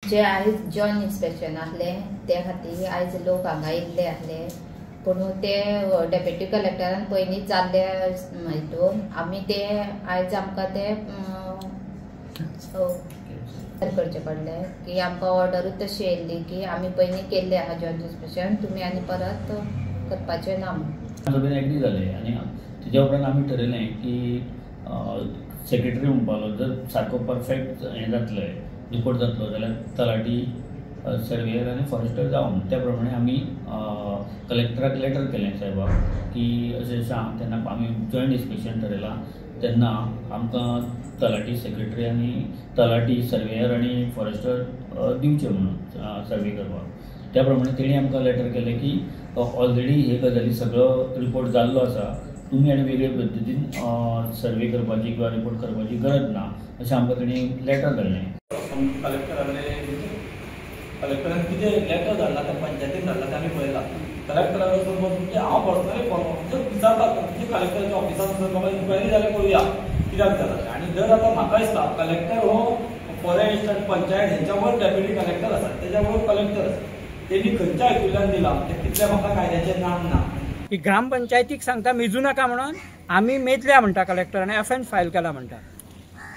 जे आयज joint inspection आसलें त्या खातीर आयज लोक हांगा येयल्ले आसले, पूण ते डेप्युटी कलेक्टरान पयलींच जाल्ले हितून आमी ते आयज आमकां ते करचें पडलें की आमकां ऑर्डरूच तशी येयल्ली की आमी पयलीं केल्लें आहा जॉयंट इन्स्पेक्शन, तुमी आनी परत करपाचें ना म्हणून. सगळें एग्री जालें आनी तेज्या उपरांत आमी ठरयलें की सेक्रेटरी म्हणपालो जर सारको परफेक्ट हें जातलें रिपोर्ट जातलो जाल्यार तलाठी, सर्वेयर आनी फॉरेस्टर जावन त्या प्रमाणे आमी कलेक्टराक लेटर केलें साहेबाक की अशें अशें आहा, तेन्ना आमी जॉयंट इन्स्पेक्शन ठरयलां तेन्ना आमकां तलाठी, सेक्रेटरी आनी तलाठी, सर्वेयर आनी फॉरेस्टर दिवचे म्हणून सर्वे करपाक. त्या प्रमाणे तेणी आमकां लेटर केलें की ऑलरेडी हे गजाली सगळो रिपोर्ट जाल्लो आसा, तुमी आनी वेगळे पद्दतीन सर्वे करपाची किंवा रिपोर्ट करपाची गरज ना अशें आमकां तेणी लेटर धाडलें. कलेक्टरान कितें लेटर धाडला तें पंचायतीन धाडला तें आमी पळयलां. कलेक्टराक वचून म्हणजे हांव पर्सनली विचारता तुमचे कलेक्टराच्या ऑफिसान वचून बाबा इन्क्वायरी जाल्यार पळोवया कित्याक जाला. आनी जर आतां म्हाका दिसता कलेक्टर हो फॉरेस्ट आनी पंचायत हेंच्या वर डेप्युटी कलेक्टर आसा, तेज्या वर कलेक्टर आसा, तेणी खंयच्या हेतूंतल्यान दिलां तें तितलें म्हाका कायद्याचें ज्ञान ना. की ग्रामपंचायतीक सांगता मेजू नाका म्हणून, आमी मेजल्या म्हणटा कलेक्टरान, एफएन फायल केला म्हणटा,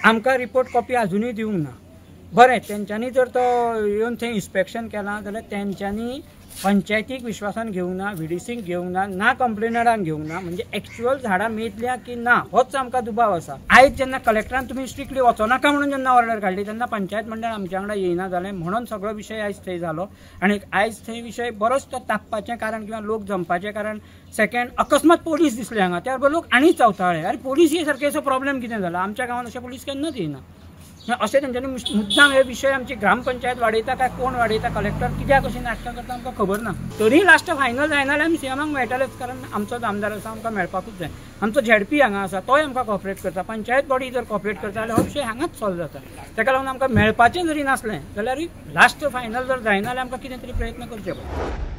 आमकां रिपोर्ट कॉपी अजुनूय दिवंक ना. बरें, तेंच्यांनी जर तो येवन थंय इन्स्पेक्शन केलां जाल्यार तेंच्यांनी पंचायतीक विश्वासान घेवंक ना, व्हीडीसीक घेवंक ना, ना कंप्लेनरान घेवंक ना, म्हणजे एक्चुअल झाडां मेजल्या की ना होच आमकां दुबाव आसा. आयज जेन्ना कलेक्टरान तुमी स्ट्रिक्टली वचोनाका म्हणून जेन्ना ऑर्डर काडली तेन्ना पंचायत मंडळ आमच्या वांगडा येयना जालें म्हणून सगळो विशय आयज थंय जालो. आनी आयज थंय विशय बरोच तो तापपाचें कारण किंवा लोक जमपाचें कारण. सेकंड, अकस्मात पोलीस दिसले हांगा, त्या बरोबर लोक आनी चवताळे, आरे पोलीस हे सारके असो प्रॉब्लेम कितें जाला, आमच्या गांवांत अशे पोलीस केन्नाच येयना. अशें तेंच्यांनी मुद्दाम हे विशय आमची ग्रामपंचायत वाडयता काय कोण वाडयता, कलेक्टर कित्याक अशी नाटकां करता आमकां खबर ना. तरी लास्ट फायनल जायना जाल्यार आमी सीएमाक मेळटलेच, कारण आमचोच आमदार आसा, आमकां मेळपाकूच जाय. आमचो झेडपी हांगा आसा तोय आमकां कॉपरेट करता, पंचायत बॉडी जर कॉपरेट करता जाल्यार हो विशय हांगाच सॉल्व जाता. ताका लागून आमकां मेळपाचें जरी नासलें जाल्यार लास्ट फायनल जर जायना जाल्यार आमकां कितें तरी प्रयत्न करचे पडटा.